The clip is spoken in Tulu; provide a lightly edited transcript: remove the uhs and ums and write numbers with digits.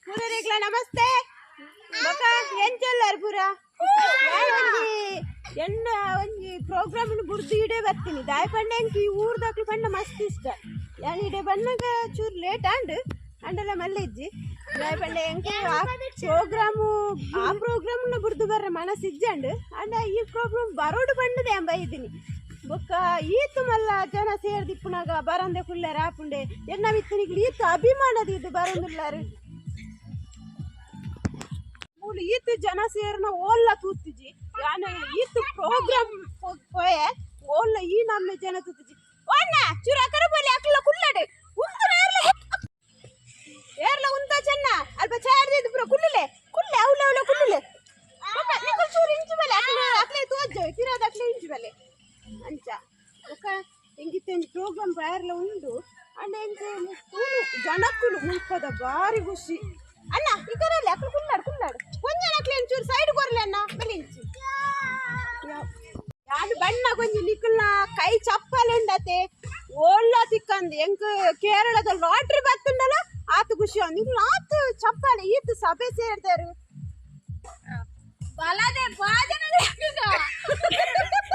ಪೂರರಿಗ್ಲ ನಮಸ್ತೆ. ಬೊಕ ಎಂಚೊಲ್ಲರ್ ಪೂರ? ಯಾನ್ ಒಂಜಿ ಎನ್ನ ಒಂಜಿ ಪ್ರೋಗ್ರಾಮ್ ಬುಡ್ದು ಇಡೆ ಬರ್ತೀನಿ. ದಾಯೆ ಪಂಡ ಎಂಕ್ ಈ ಊರ್ದಕ್ಲು ಪಂಡ ಮಸ್ತ್ ಇಷ್ಟ. ಯಾನ್ ಇಡೆ ಬನ್ನಗ ಚೂರು ಲೇಟ್ ಆಂಡ್, ಅಂಡಲ ಮಲ್ಲೆಜ್ಜಿ. ದಾಯೆ ಪಂಡ ಎಂಕ್ ಆ ಪ್ರೋಗ್ರಾಮು, ಆ ಪ್ರೋಗ್ರಾಮ್ ಬುಡ್ದು ಬರ್ರೆ ಮನಸ್ಸು ಇಜ್ಜಂಡ್. ಅಂಡ ಈ ಪ್ರೋಗ್ರಾಮ್ ಬರೋಡು ಪಂಡದೆ ಯಾನ್ ಬೈದಿನಿ. ಬೊಕ್ಕ ಈತ್ ಮಲ್ಲ ಜನ ಸೇರ್ದಿಪ್ಪುನಗ ಬರಂದೆ ಕುಲ್ಲೆರ್ ಆಪುಂಡೆ? ಎನ್ನ ಮಿತ್ತ್ ನಿಕ್ಲು ಈತ್ ಅಭಿಮಾನದ ಇದು ಬರಂದುಲ್ಲಾರು. ಮೂಲು ಈತ್ ಜನ ಸೇರ್ನ ಓಲ್ಲ ತೂತುಜಿ ಯಾನ್. ಈತ್ ಪ್ರೋಗ್ರಾಮ್ ಪೋಯೆ, ಓಲ್ಲ ಈ ನಮ್ಮ ಜನ ತೂತುಜಿ. ಒಣ್ಣ ಚೂರು ಅಕರ ಬೋಲಿ, ಅಕ್ಲ ಕುಲ್ಲಡೆ ಉಂತು. ಏರ್ಲ ಏರ್ಲ ಉಂತ ಚೆನ್ನ ಅಲ್ಪ ಚಾರ್ದಿದ್ದು ಪೂರ. ಕುಲ್ಲುಲೆ ಕುಲ್ಲೆ, ಅವ್ಲೆ ಅವ್ಲೆ ಕುಲ್ಲುಲೆ. ಬೊಕ್ಕ ನಿಕುಲು ಚೂರು ಇಂಚು ಬಲೆ, ಅಕ್ಲೆ ಅಕ್ಲೆ ತೋಜ್ ಪಿರಾದ ಅಕ್ಲೆ ಇಂಚು ಬಲೆ ಅಂಚ. ಬೊಕ್ಕ ಎಂಕಿತ್ತೆ ಒಂಜಿ ಪ್ರೋಗ್ರಾಮ್ ಬಾರ್ಲ ಉಂಡು. ಅಂಡ ಎಂಕ್ ತೂನು ಜನಕ್ಕುಲು ಮುಲ್ಪದ ಬಾರಿ ಖುಷಿ. ಅಣ್ಣ, ಈ ಕರಲ್ಲಿ ಅಕ್ಲು ಕುಲ್ಲಾಡು ಕುಲ್ಲಾಡು. ಒಂಜನ ಅಕ್ಲೆ ಒಂಚೂರು ಸೈಡ್ ಕೊರ್ಲೆ ಅಣ್ಣ, ಬಲೆ ಇಂಚಿ. ಯಾನ್ ಬಣ್ಣ ಕೊಂಜಿ ನಿಕುಲ್ನ ಕೈ ಚಪ್ಪಲ್ ಉಂಡತೆ, ಓಲ್ಲ ತಿಕ್ಕಂದು. ಎಂಕ್ ಕೇರಳದ ಲಾಟ್ರಿ ಬತ್ತುಂಡಲ ಆತ್ ಖುಷಿ. ನಿಕುಲ್ ಆತ್ ಚಪ್ಪಾಳೆ, ಈತ್ ಸಭೆ ಸೇರ್ದಾರು. ಬಲದೆ ಬಾಜನ.